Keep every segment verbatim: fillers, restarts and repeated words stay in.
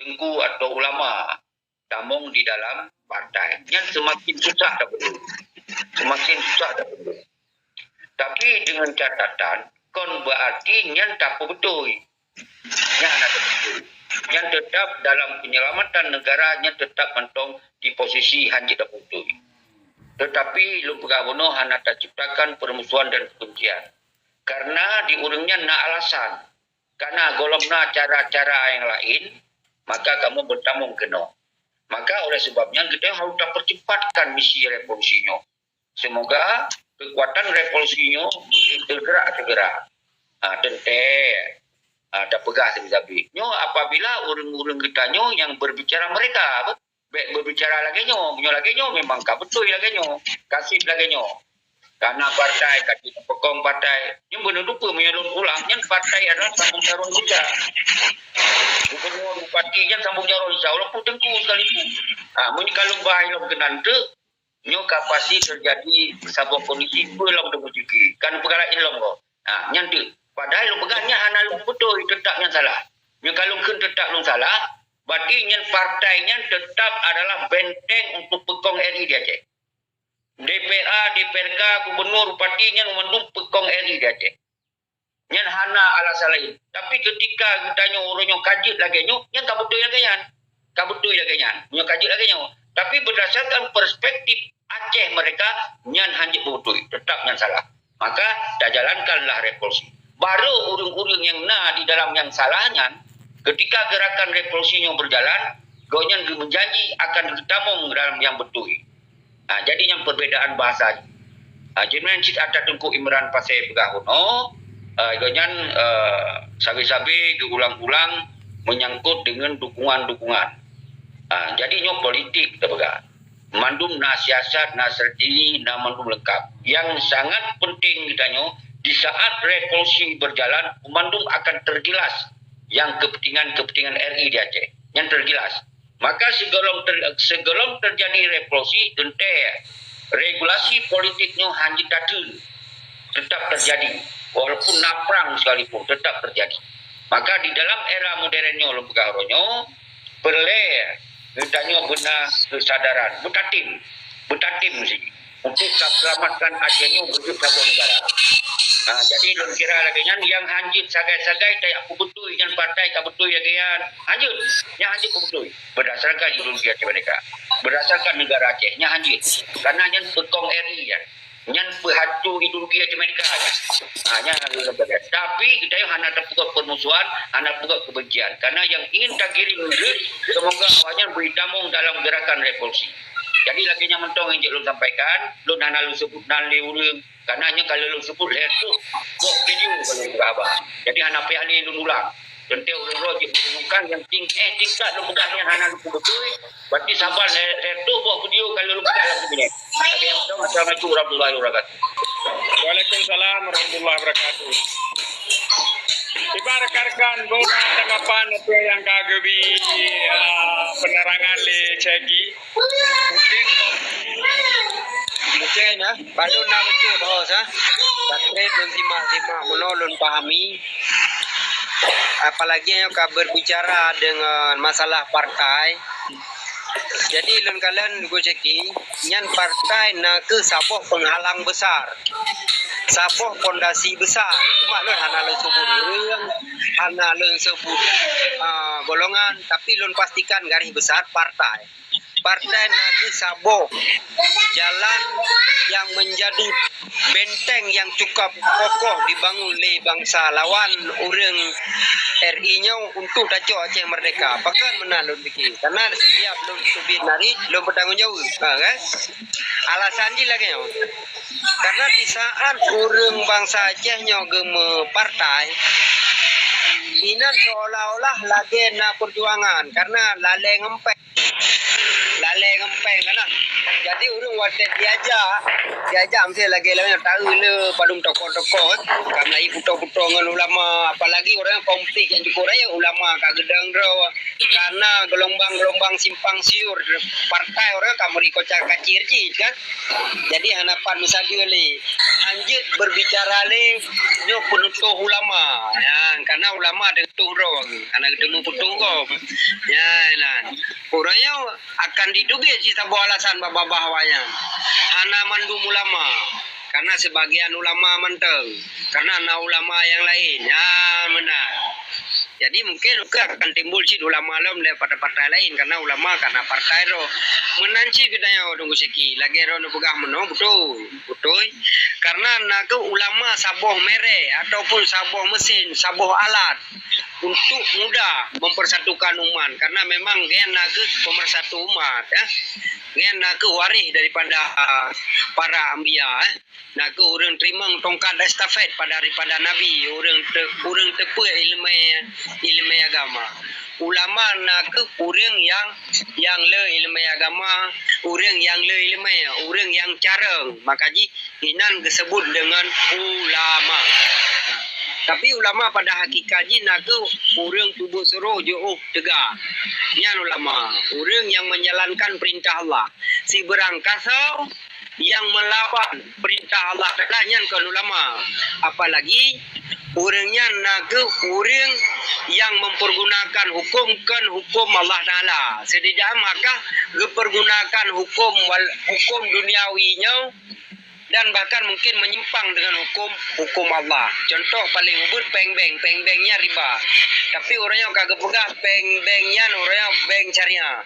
teungku atau ulama tamong di dalam partai. Nyan seumakin susah tapeudong. Seumakin susah tapeudong. Tapi dengan catatan, kon berarti nyan tapeubeutôi. Nyan hana tapeubeutôi. Nyan tetap dalam penyelamatan negara, nyan tetap mantong di posisi hanjeuet tapeubeutôi. Tetapi lôn peugah bunoe hana taciptakan permusuhan dan kebencian. Karena di ureuëng nyan na alasan. Karena gohlom na cara-cara yang lain, maka kamoe beutamong keunoe. Maka oleh sebab nyan, geutanyoe harus tapercepatkan misi revolusi nyoe. Semoga kekuatan revolusi nyoe bergerak segera. Ha, teuntée, ha, tapeugah sabe-sabe. Nyoe apabila ureuëng-ureuëng geutanyoe yang berbicara mereka, apa? Bék berbicara lagée nyoe. Meunyoe lagée nyoe memang ka beutôi lagée nyoe. Ka sip lagée nyoe. Karena partai, ka jeuet peukong partai. Nyan beuneutupeue meunyoe lôn ulang, nyan partai adalah sambong jaroe juga. Gubernur, bupati nyan sambong jaroe juga, walaupun teungku sekalipun. Ha, meunyoe ka lôn bahai lom keunan teuk, nyoe ka pasti terjadi saboh kondisi peue lom teumeuciki. Kan peugah laén lom ko. Ha, nyan teuk. Padahai lôn peugah nyan hana lôn beutôi, teutap nyan salah. Nyoe ka lôn kheun teutap lôn salah, berarti nyan partai nyan teutap adalah benteng untuk peukong R I di Aceh. D P R, D P R K, gubernur, bupati nyan mandum peukong R I di Aceh. Nyan hana alasan laén. Tapi ketika geutanyoe uroe nyoe ka jeuet lagée nyoe, nyan ka beutôi lagée nyan. Ka beutôi lagée nyan. Nyoe ka jeuet lagée nyoe. Tapi berdasarkan perspektif Aceh mereka, nyan hanjeuet beutôi. Tetap nyan salah. Maka, tajalankanlah revolusi. Baru ureuëng-ureuëng nyang na di dalam nyang salah nyan, ketika gerakan revolusi nyoe berjalan, gobnyan geumeujanji akan geutamong dalam nyang beutôi. Ha, jadi nyan perbedaan bahasa. Ha, jeuet nyan cit atra Teungku Imran Pasé peugah bunoe, ha, gobnyan, eh, sabe-sabe geuulang-ulang menyangkut dengan dukungan-dukungan. Ha, jadi nyoe politik tapeugah. Mandum na siasat, na strategi, na mandum lengkap. Yang sangat penting geutanyoe, di saat revolusi berjalan, mandum akan tergilas yang kepentingan-kepentingan R I di Aceh. Yang tergilas. Maka sigohlom ter-, sigohlom terjadi revolusi, teuntée regulasi politik nyoe hanjeuet tateun, tetap terjadi. Walaupun na prang sekalipun, tetap terjadi. Maka di dalam era modern nyoe, lôn peugah uroe nyoe, peureulée geutanyoe beuna keusadaran, beutatem, beutatem sit. Untuk ka seulamatkan Aceh nyoe beujeuet saboh negara. Ha, jadi lôn kira lagée nyan, nyang hanjeuet sagai-sagai tajak peubeutôi nyan partai ka beutôi lagée nyan. Hanjeuet, nyang hanjeuet peubeutôi. Berdasarkan ideologi Aceh Merdeka. Berdasarkan negara Aceh, nyang hanjeuet. Karena nyan peukong R I nyan. Nyan peuhantu ideologi Aceh Merdeka nyan. Ha, nyan hana lôn bagi. Tapi geutanyoe hana tapeugah permusuhan, hana peugah kebencian. Karena yang ingin tagiring jeuet, semoga awaknyan beutamong dalam gerakan revolusi. Jadi lagée nyan mantong nyang jeuet lôn sampaikan, lôn hana lôn sebut nan lé ureuëng. Karena nyoe kalau lôn sebut lhée reutôh boh video kalau lôn peugah haba. Jadi hana payah lé lôn ulang. Teuntée ureuëng roh jeuet meureumeungkan nyang ting-, eh, tingkat lôn peugah nyan hana lôn beutôi. Berarti saban lhée, lhée reutôh boh video kalau lôn peugah lam kabinet. Oke, assalamualaikum warahmatullahi wabarakatuh. Waalaikumsalam warahmatullahi wabarakatuh. Iban rekan-rekan, bagaimana tanggapan apa yang ka geubi, ah, penerangan lé Cegi? Mungkin, mungkin, ah, baru nak betul, bos, ah. Tapi lôn simak-simak, meunoe lôn pahami. Apalagi nyoe ka berbicara dengan masalah partai. Jadi lôn kalon Teungku Cegi, nyan partai na kheueh saboh penghalang besar. Saboh pondasi besar. Cuma lôn hana lôn sebut ureuëng, hana lôn sebut, ah, golongan, tapi lôn pastikan garis besar partai. Partai na kheueh saboh jalan yang menjadi benteng yang cukup kokoh dibangun lé bansa lawan ureuëng R I nyoe untuk tacok Aceh merdeka. Pakon meunan lôn pike? Karena setiap lôn teubiet narit, lôn bertanggung jawab. Ha, kan? Alasan jih lagée nyoe. Karena di saat ureuëng bansa Aceh nyoe geumeupartai, inan seolah-olah lagée na perjuangan, karena lalée ngon péng. Lalée ngon péng kan, nah. Jadi ureuëng watée diajak, diajak mesti lagée lawan tahu le padum tokoh-tokoh, eh. Ka meulahi putôh-putôh ngon ulama, apalagi ureuëng konflik nyang cukup raya, ulama ka geudong droe. Karena gelombang-gelombang simpang siur partai ureuëng ka meuri kocar kacir jih kan. Jadi hana pat meusadeue lé. Hanjeuet berbicara lé nyoe peunutôh ulama. Ya, karena ulama ulama teutueng droe geuh, hana geuteumu peutueng gob. Nyan, uroe nyoe akan jiteubiet cit saboh alasan bak babah awaknyan. Hana mandum ulama, karena sebagian ulama mantong, karena na ulama nyang laén. Nyan meunan. Jadi mungkin akan timbul cit ulama lom dari partai-partai lain, karena ulama karena partai droe. Meunan cit geutanyoe Teungku Syeki, lagèe droeneuh peugah meunoe beutôi. Beutôi. Karena na kheueh ulama saboh merek ataupun saboh mesin, saboh alat untuk mudah mempersatukan umat. Karena memang gobnyan na kheueh pemersatu umat, ya. Gobnyan na kheueh waréh daripada, ah, para anbiya, eh. Na kheueh ureueng teurimong tongkat estafet pada, daripada Nabi, ureueng te-, ureueng teupeu ileumèe, ileumèe agama. Ulama na kheueh ureueng nyang, nyang le ileumèe agama, ureueng nyang le ileumèe, ureueng nyang carông. Maka jih inan geuseubut deungon ulama. Tapi ulama pada hakikat jih na kheueh ureueng peubuet suroh jiôh teuga. Nyan ulama, ureueng nyang menjalankan perintah Allah. Sibeurangkasoe nyang meulawan perintah Allah Taala nyan kon ulama. Apalagi ureueng nyan na kheueh ureueng nyang mempergunakan huköm kon huköm Allah Taala. Setidak maka geupergunakan huköm wal-, huköm duniawi nyoe dan bahkan mungkin menyimpang dengan huköm, huköm Allah. Contoh paling ubit péng bank, péng bank nyan riba. Tapi ureueng nyoe ka geupeugah péng bank nyan ureueng nyoe bank syariah.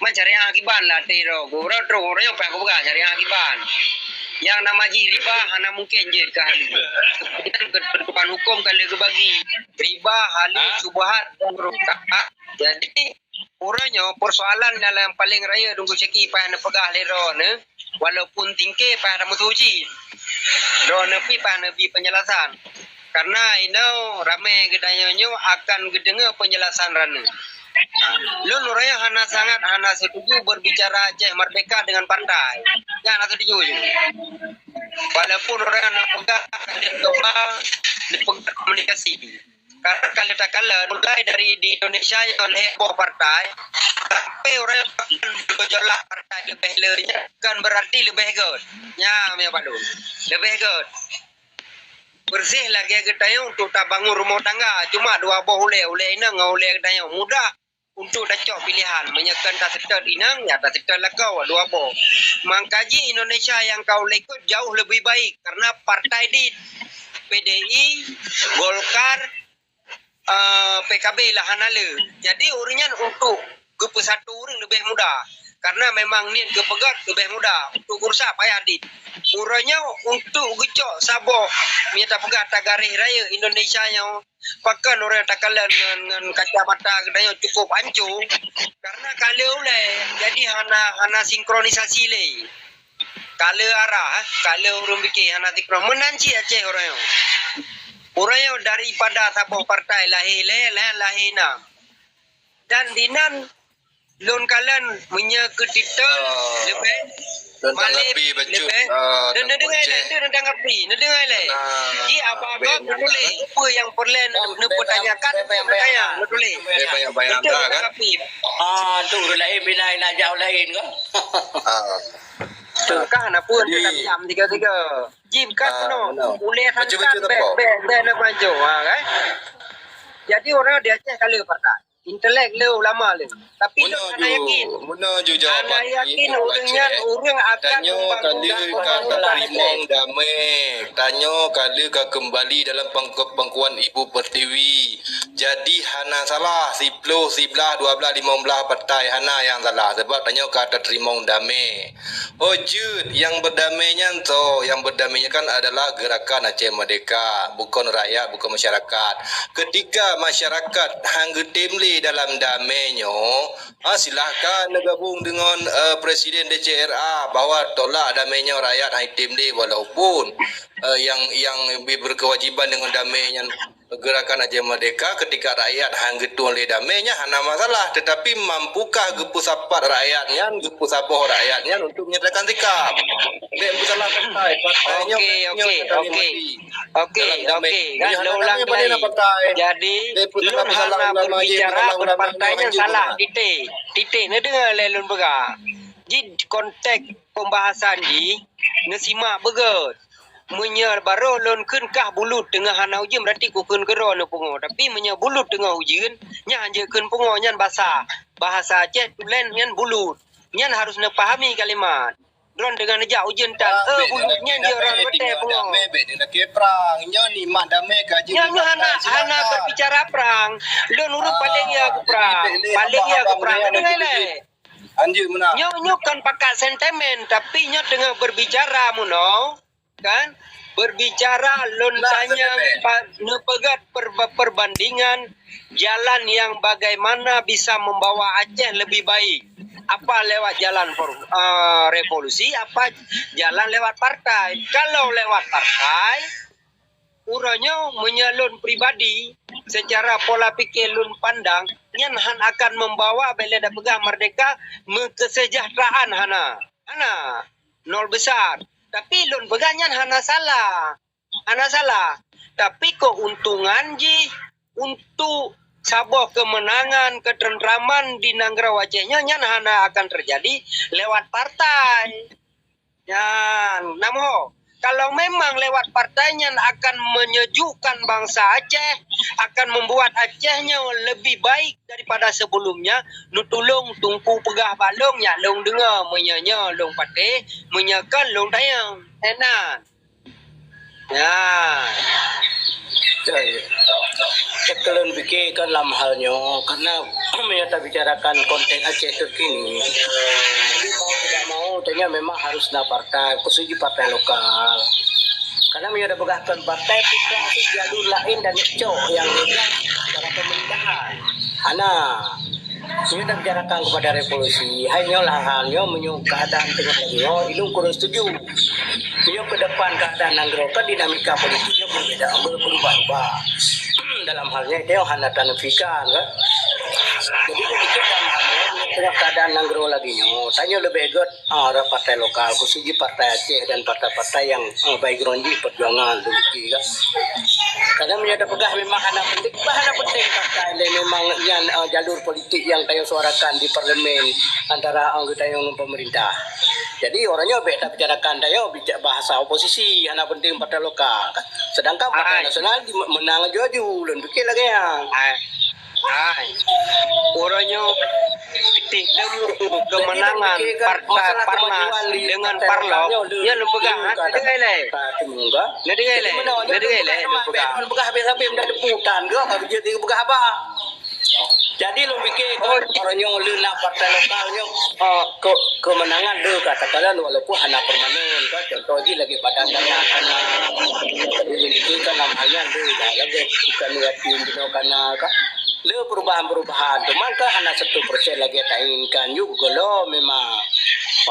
Man syariah kiban lah tiro. Gurau terus ureueng nyoe payah geupeugah syariah kiban. Nyang nama jih riba hana mungkin jeuet keu ahli. Nyan ketentuan huköm ka lheueh geubagi. Riba, halal, syubhat dan ruba. Jadi, ureueng nyoe persoalan nyang paling rayeuk Teungku Syeki payah neupeugah lé droeneuh, walaupun tingké payah neumeutuji. Droeneuh pih payah neubi penjelasan. Karena inoe ramé geutanyoe nyoe akan geudeungoe penjelasan droeneuh. Lôn ureueng hana sangat hana setuju berbicara Aceh Merdeka dengan partai. Nyan hana setuju jih. Walaupun ureueng neupeugah, neupeugah komunikasi. Karena kalau takalon, mulai dari di Indonesia nyoe lhèe boh partai, sampai ureueng akan bergejolak partai leubeh le nyan, bukan berarti leubeh göt. Nyan, Mister Padum. Leubeh göt. Persis lagèe geutanyoe untuk tabangun rumoh tangga, cuma dua boh ulèe, ulèe inong ngon ulèe geutanyoe. Mudah untuk tacok pilihan. Meunyoe kon taseutôt inong, ya taseutôt lakoe dua boh. Maka jih Indonesia nyang ka ulèe göt jauh lebih baik karena partai dit, P D I, Golkar, eh, P K B lah hana le. Jadi ureueng nyan untuk geupeusatu ureueng leubeh mudah. Karena memang niet geupeugöt leubeh mudah. Untuk geurusak payah dit. Uroe nyoe untuk geucok saboh, meunyoe tapeugah tagaréh rayeuk Indonesia nyoe, pakon ureueng takalon ngon, ngon kacamata geutanyoe cukup hanco. Karena ka le ulèe, jadi hana, hana sinkronisasi lé. Ka le arah, eh, ka le ureueng pike hana sinkron. Meunan cit Aceh uroe nyoe. Uroe nyoe daripada saboh partai lahé lhèe, lhèe lahé nam. Dan dinan lôn kalon meunyoe keu titel leubeh, malép leubeh. Neudeungoe lé, neudeungoe lé. Ji abang neutuléh peue nyang peureulèe neupeutanya kan, neutanya, neutuléh. Neudeungoe lé. Ah, tu ureueng laén bila nak jak laén kan? Ah. Tu kan apa tu diam tiga-tiga. Ji bukan meunoe. Ulèe santan bèk, bèk, bèk na maju. Ha, kan? Jadi ureueng di Aceh ka le partai. Intelek le, ulama le. Tapi lôn hana yakin. Hana yakin ureueng nyan ureueng akan membangun dakwah. Tanyoe ka lheueh ka teurimong damé. Tanyoe ka lheueh ka keumbali dalam pangku-, pangkuan Ibu Pertiwi. Jadi hana salah siploh, siblaih, dua blaih, limong blaih partai, hana nyang salah, sabab tanyoe ka tateurimong damé. Oh jeuet, nyang beudamé nyan soe? Nyang beudamé nyan kan adalah Gerakan Aceh Merdeka, bukon rakyat, bukon masyarakat. Keutika masyarakat han geutem lé dalam damé nyoe, ha, silahkan neugabong deungon, eh, presiden D C R A bahwa tolak damé nyoe, rakyat han item lé, walaupun, eh, nyang, nyang berkewajiban deungon damé nyan Gerakan Aceh Merdeka, keutika rakyat han geutueng lé damé nyan hana masalah, tetapi mampukah geupeusapat rakyat nyan, geupeusaboh rakyat nyan untuk menyatakan sikap? Bèk peusalah partai, partai nyoe, oke, oke, oke. Oke, oke. Kan lôn ulang lagi. Jadi, lôn hana berbicara partai nyan salah, titik. Titik, neudeungoe lé lôn peugah. Jih konteks pembahasan jih, neusimak beugöt. Meunyoe barô lôn kheun kah bulut teungoh hana ujeuen, berarti kukheun keudroe neupungo. Tapi meunyoe bulut teungoh ujeuen, nyan hanjeuet kheun pungo, nyan basa. Bahasa Aceh tulen nyan bulut. Nyan harus neupahami kalimat. Droen teungoh neujak ujeuen tan, eh, bulut nyan jeuet droen watèe pungo. Nyoe, nyoe hana, hana berbicara prang. Lôn ureueng paléng ya keu prang. Paléng ya keu prang. Deungö lé. Nyoe, nyoe kon pakat sentimen, tapi nyoe teungoh berbicara meunoe. Kan? Berbicara lôn tanyong, neupeugöt per-, perbandingan jalan yang bagaimana bisa membawa Aceh lebih baik. Apa lewat jalan for-, eh, revolusi, apa jalan lewat partai. Kalau lewat partai, uroe nyoe meunyoe lôn pribadi, secara pola pikir lôn pandang, nyan han akan membawa, bila dah peugah merdeka, meukeuseujahteuraan hana. Hana. Nol besar. Tapi lôn peugah nyan hana salah. Hana salah. Tapi keuntungan jih untuk saboh keumeunangan, keuteurentraman di nanggroe Aceh nyoe nyan hana akan teujadi lewat partai. Nyan, namoh. Kalau memang lewat partai nyan akan menyejukkan bangsa Aceh, akan membuat Aceh nyoe lebih baik daripada sebelumnya, neutulông Teungku peugah bak lôn, nyak lôn deungö, meunyoe nyoe lôn patéh, meunyoe kon lôn tanyong. Enan. Ya. Betul. Cek lôn pike kan lam hal nyoe, karena meunyoe tabicarakan konteks Aceh terkini, mau tidak mau, tanya memang harus na partai, khususnya partai lokal. Karena meunyoe tapeugah kon partai, kita harus jalur lain dan cok yang beda cara pemerintahan. Hana. Nyoe tabicarakan kepada revolusi. Hai nyoe lah hal nyoe, meunyoe keadaan teungoh lagèe nyoe, ilôn kurang setuju. Meunyoe ke depan keadaan nanggroe kan dinamika politiknya berbeda, berubah-ubah. Dalam hal nyoe, itu hana tanafikan, kan? Jadi, lôn pikir dalam hal nyoe, meunyoe teungoh keadaan nanggroe lagèe nyoe, tanyoe leubeh göt, ah, partai lokal, khususnya partai Aceh dan partai-partai yang, ah, background jih perjuangan, lôn pikir, kan? Kadang meunyoe tapeugah memang hana penting, bah hana penting partai lain, memang nyan, ah, jalur politik yang tanyoe suarakan di parlemen antara anggota yang pemerintah. Jadi, uroe nyoe bèk tabicarakan tanyoe bica-, bahasa oposisi, hana penting partai lokal. Sedangkan partai nasional di, menang aju-aju, lôn pikir lagèe nyan. Ai. Ai. Uroe nyoe titeh temu keumeunangan partai Parnas dengan Parlok, nyan lôn peugah, ha, teudeungai lé. Teudeungai lé, teudeungai lé, lôn peugah. Peugah habéh-habéh, meunan teupeue tan geuh, ka geujeuet peugah haba. Jadi lôn pikir kan, uroe nyoe lé na partai lokal nyoe, eh, ke-, keumeunangan lé katakanlah walaupun hana permanen kan, contoh jih lagèe Badan Daya Tanah. Jadi lôn pikir kan lam hal nyan lé dah lagèe bukan yatim jinoe kana kan. Lé perubahan-perubahan, cuman kan hana satu persen lagèe tainginkan juga lom memang.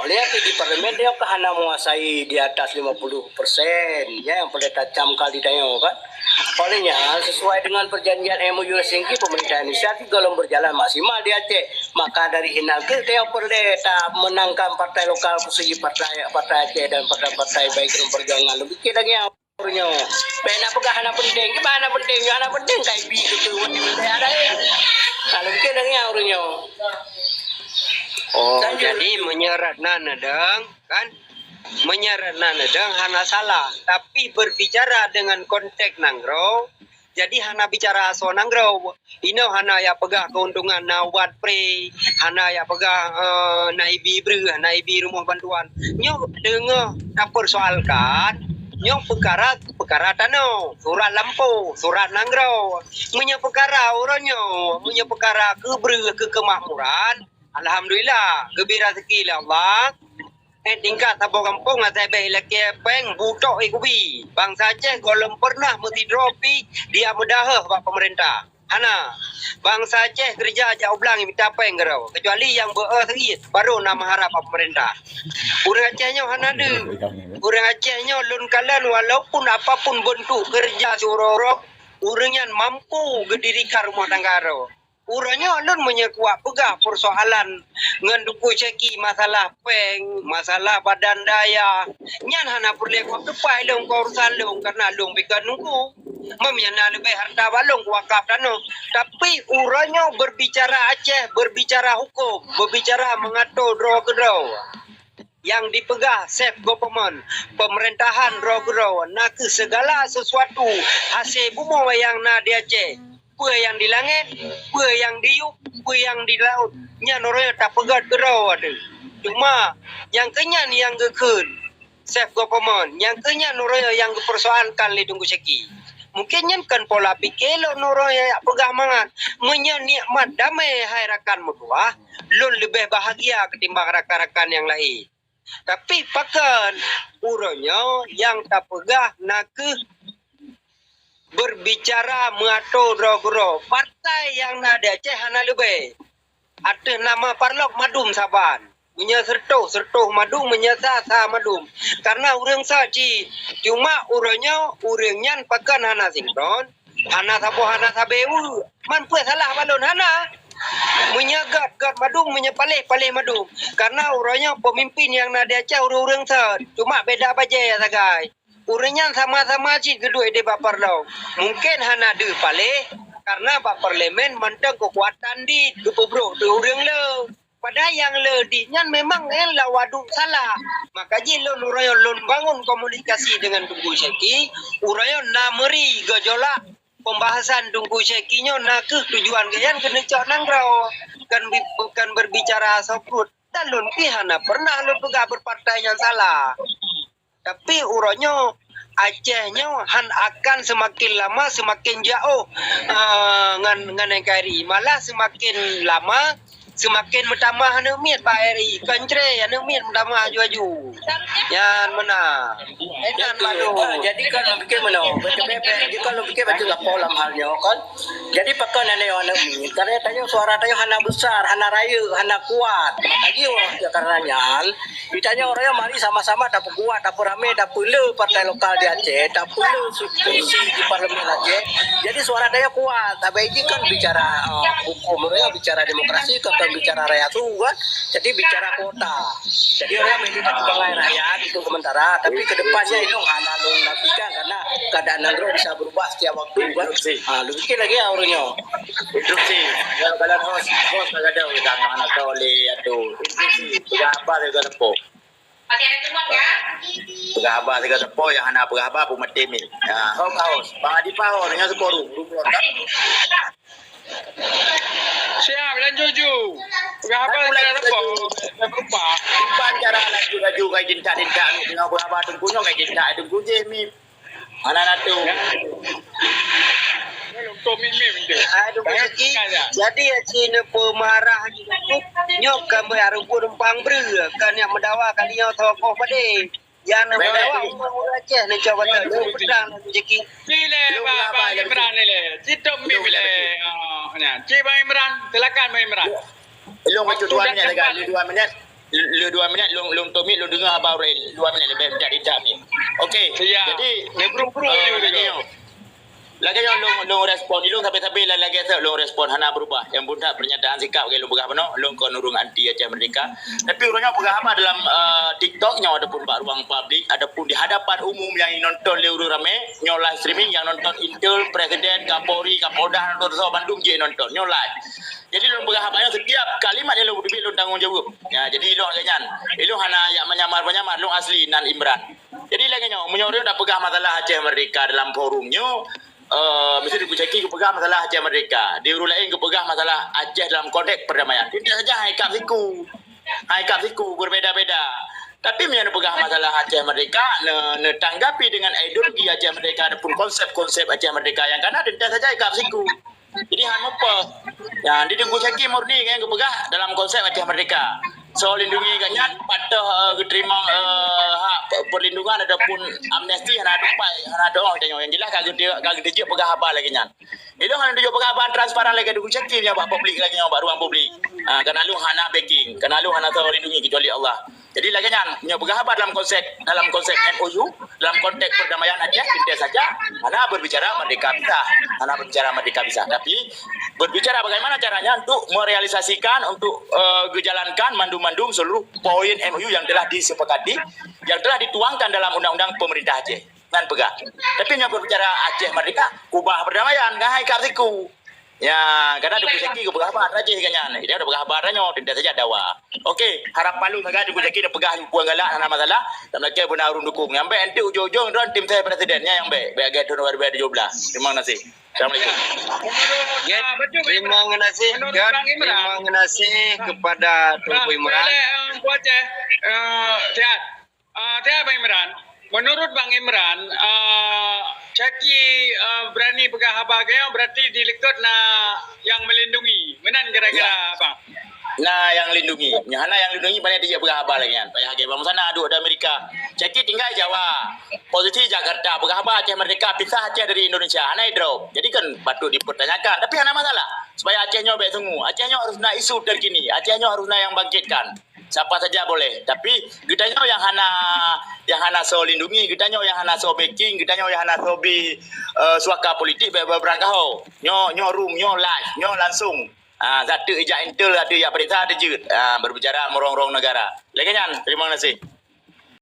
Oleh itu di parlemen dia kan hana menguasai di atas lima puluh persen, ya, yang boleh tacam kali tanyoe kan. Oleh nyan, sesuai dengan perjanjian M O U Helsinki, pemerintah Indonesia juga lom berjalan maksimal di Aceh. Maka dari inan keuh tanyoe peureulèe ta menangkan partai lokal, khususnya partai, partai Aceh dan partai-partai background perjuangan. Lôn pikir lagèe nyan uroe nyoe. Bèk na peugah hana penting, kiban hana penting, hana penting ka ibi keu ureueng di wilayah laén. Ka lôn pikir lagèe nyan uroe nyoe. Oh, jadi meunyoe rot na neudong, kan? Meunyoe rot na neudong hana salah, tapi berbicara dengan konteks nanggroe, jadi hana bicara asoe nanggroe. Inoe hana jak peugah keuntungan na ubat pri, hana jak peugah, eh, na ibi breuh, na ibi rumoh bantuan. Nyoe teungoh tapersoalkan, nyoe peukara, peukara tanoh, surat lampôh, surat nanggroe. Meunyoe peukara uroe nyoe, meunyoe peukara keu breuh, keu keumakmuran, alhamdulillah, geubri raseuki lé Allah. Eh, tingkat saboh gampông asai bèk ilakèe pèng butok ikubi. Bansa Aceh gohlom peureunah meusidroe pi dia meudaheuh bak peumeurintah. Hana. Bansa Aceh keureuja jak u blang mita pèng keudroe. Keucuali nyang beu-eu seuit, barô na meuharab bak peumeurintah. Ureueng Aceh nyoe hana deuh. Ureueng Aceh nyoe lôn kalon walaupun apapun beuntuk keureuja siuroe-uroe, ureueng nyan mampu geudirikan rumoh tangga droe. Uroe nyoe lôn meunyoe kuwat peugah peusoalan ngon Teungku Syeki masalah pèng, masalah badan daya, nyan hana peureulèe kuwat teupai lôn keu urusan lôn, karena lôn pih ka nunggu. Meunyoe na leubeh hareuta bak lôn kuwakaf tanoh. Tapi uroe nyoe berbicara Aceh, berbicara huköm, berbicara mengatur droe keudroe. nyang dipeugah self government, pemerintahan droe keudroe, na kheueh segala sesuatu hase bumoe nyang na di Aceh, peue nyang di langét, peue nyang di yup, peue nyang di laôt, nyan uroe nyoe tapeugét keudroe teuh. Cuma nyang keu nyan nyang geukheun self government, nyang keu nyan uroe nyoe nyang geupersoalkan lé Teungku Syeki. Mungkin nyan kon pola pike lôn uroe nyoe jak peugah mangat. Meunyoe nikmat damé hai rakan meutuah, lôn leubeh bahagia ketimbang rakan-rakan nyang laén. Tapi pakon uroe nyoe nyang tapeugah na kheueh berbicara meuato droe keudroe. Partai nyang na di Aceh hana leubeh. Ateueh nama parlok mandum saban. Meunyoe seureutôh, seureutôh mandum, meunyoe sa, sa mandum. Karena ureuëng sa cit. Cuma uroe nyoe, ureuëng nyan pakon hana sinkron, hana saboh, hana sabe u. Man peue salah bak lôn? Hana. Meunyoe gét, gét mandum, meunyoe paléh, paléh mandum. Karena uroe nyoe peumimpin nyang na di Aceh ureuëng-ureuëng sa, cuma beda bajée sagai. Ureuëng nyan sama-sama cit geuduek di bak parlok. Mungken hana deuh paléh, karena bak parlemen mantong keukuatan dit geupeubrok teuh ureuëng le. Padahai nyang le dit nyan memang nyan lawa duek salah. Maka jih lôn uroe nyoe lôn bangun komunikasi dengan Teungku Syeki, uroe nyoe na meuri gejolak pembahasan Teungku Syeki nyoe na kheueh tujuan geuh nyan keuneuk cok nanggroe, bukan bi-, bukan berbicara soe pruet. Dan lôn pih hana pernah lôn peugah berpartai nyang salah. Tapi uroe nyoe Aceh nyoe han akan seumaken lama seumaken jiôh, ah, ngon, ngon N K R I. Malah seumaken lama seumaken meutamah aneuk miet bak R I. Kon cre aneuk miet meutamah aju-aju. Nyan meunan. Nyan baru. Jadi kan lôn pikir meunoe. Beutôi, beutôi. Jadi kan lôn pikir beutôi gapo lam hal nyoe kan. Jadi pakon aneuk miet. Karena tanyoe suara tanyoe hana besar, hana rayeuk, hana kuat. Maka jih ureuëng karena nyan Di tanyoe ureuëng nyoe mari sama-sama tapeukuat, tapeuramé, tapeule partai lokal di Aceh, tapeule su-, kursi di parlemen Aceh. Jadi suara tanyoe kuat, tapi ini kan bicara, eh, hukum, ureuëng nyoe bicara demokrasi, bukan bicara rakyat su kan. Jadi bicara kuota. Jadi ureuëng nyoe memang dibangai rakyat itu sementara, tapi ke depannya itu hana lôn nafikan karena keadaan nanggroe bisa berubah setiap waktu kan. Ha, lôn pikir lagi ya ureuëng nyoe. Instruksi. Ya, kalau host, host tak ada orang nak tahu oleh atu. Instruksi. Peugah haba lé garepo. Peugah haba lé garepo nyang hana peugah haba pun mati mi. Ya, host, host. Bang Adi Pahor dengan sekoru. Rumor kan? Siap, lanjut ju. Peugah haba lé garepo. Berubah. Iban cara laju-laju kai cinta-cinta ni. Tengah peugah haba tengkunyong kai cinta tengkujih mi. Hana na tu. Hai, Teungku Syeki. Jadi, ya, cina peumarah nyoe kan beu areugu numpang breu, kan nyang meudawa kali nyoe tokoh padé. Nyang meudawa ureuëng Aceh ni cuba kata. Lôn peudang Teungku Syeki. Ilée, Bang Imran, ilée. Cit Bang Imran. Silakan, Bang Imran. Lôn bacut dua minit lagak, lé dua minit. Lé dua minit, lôn, lôn tomik, lôn deungoe haba ureuëng. Dua minit leubeh, minit ijak ni. Okey. Jadi, lagée nyoe. Lagée nyoe lôn, lôn respon. Lôn sabe-sabe lagée seuek lôn respon. Hana berubah. Nyang buet that pernyataan sikap lagée lôn peugah bunoe, lôn kon ureuëng anti Aceh Merdeka. Tapi ureuëng nyoe peugah haba dalam, eh, TikTok nyoe ataupun bak ruang publik ataupun di hadapan umum nyang nonton lé ureuëng ramé, nyoe live streaming nyang nonton Intel, Presiden, Kapolri, Kapolda, nonton soe bandum jih nonton. Nyoe live. Jadi lôn peugah haba nyoe setiap kalimat nyang lôn peuteubiet lôn tanggong jaweueb. Ya, jadi ilôn lagée nyan. Ilôn hana jak menyamar-menyamar, lôn asli nan Imran. Jadi lagée nyoe, meunyoe ureuëng tapeugah masalah Aceh Merdeka dalam forum nyoe, eh, miseue Teungku Syeki geupeugah masalah Aceh Merdeka, di ureuëng laén geupeugah masalah Aceh dalam konteks perdamaian. Tidak saja hai kap siku. Hai kap siku berbeda-beda. Tapi meunyoe neupeugah masalah Aceh Merdeka, ne-, neutanggapi dengan ideologi Aceh Merdeka ataupun konsep-konsep Aceh Merdeka nyang kana, teuntèe saja hai kap siku. Jadi, han muphom. Nyan, di Teungku Syeki murni kan geupeugah dalam konsep Aceh Merdeka. Soe lindungi gobnyan, patuh, eh, geuteurimong, eh, hak pe-, perlindungan ataupun amnesti hana tupai, hana doh tanyoe. Nyang jelas ka geute-, ka geuteujeuet peugah haba lagée nyan. Ilôn hana tujoh peugah haba transparan lagée Teungku Syeki nyang bak publik lagée nyoe, bak ruang publik. Ah, kana lôn hana backing, kana lôn hana soe lindungi kecuali Allah. Jadi lagée nyan, nyoe peugah haba dalam konsep, dalam konsep M O U, dalam konteks perdamaian Aceh, teuntèe saja, hana berbicara merdeka pisah, hana berbicara merdeka pisah, tapi berbicara bagaimana caranya untuk merealisasikan, untuk, eh, geujalankan mandum-mandum seluruh poin M O U yang telah disepakati, yang telah dituangkan dalam undang-undang pemerintah Aceh. Nyan peugah. Tapi nyoe berbicara Aceh Merdeka, kubah perdamaian, ngan hai kap siku. Ya, kadang Teungku Syaki geupeugah haba Aceh kan nyan. Dia dah peugah haba tanyoe, teuntèe saja dawa. Okey, harap maklum sagai Teungku Syaki dah peugah peue galak hana masalah. Dan lagèe beuna ureueng dukung. Nyang bèk nanti ujong-ujong droen tim saya presiden. Nyan nyang bèk. Bèk lagèe tahun dua ribu tujuh belas. Terima kasih. Assalamualaikum. Ya, terima kasih. Terima kasih kepada Teungku Imran. Boleh, eh, Teungku Aceh. Eh, sihat. Ah, sihat Bang Imran. Menurut Bang Imran, ah, Syaki, ah, berani peugah haba geuh nyoe berarti di likot na nyang melindungi. Meunan kira-kira, Bang? Na nyang lindungi. Nyang hana nyang lindungi, paléng tajak peugah haba lagèe nyan. Payah lagèe Bang Musana duek di Amerika. Syaki tinggai Jawa. Posisi Jakarta, peugah haba Aceh Merdeka, pisah Aceh dari Indonesia. Hana idrop. Jadi kan patut dipertanyakan. Tapi hana masalah. Supaya Aceh nyoe bèk sungu. Aceh nyoe harus na isu terkini. Aceh nyoe harus na nyang bangkitkan. Siapa saja boleh. Tapi geutanyoe nyang hana nyang hana soe lindungi, geutanyoe nyang hana soe backing, geutanyoe nyang hana soe bi, eh, suaka politik bèk beurangkaho. Nyoe nyoe room, nyoe live, nyoe langsung. Ah, zat teuk ijak intel, zat teuk ijak peuriksa teujeuet. Ah, berbicara meurong-rong negara. Lagèe nyan, terima kasih.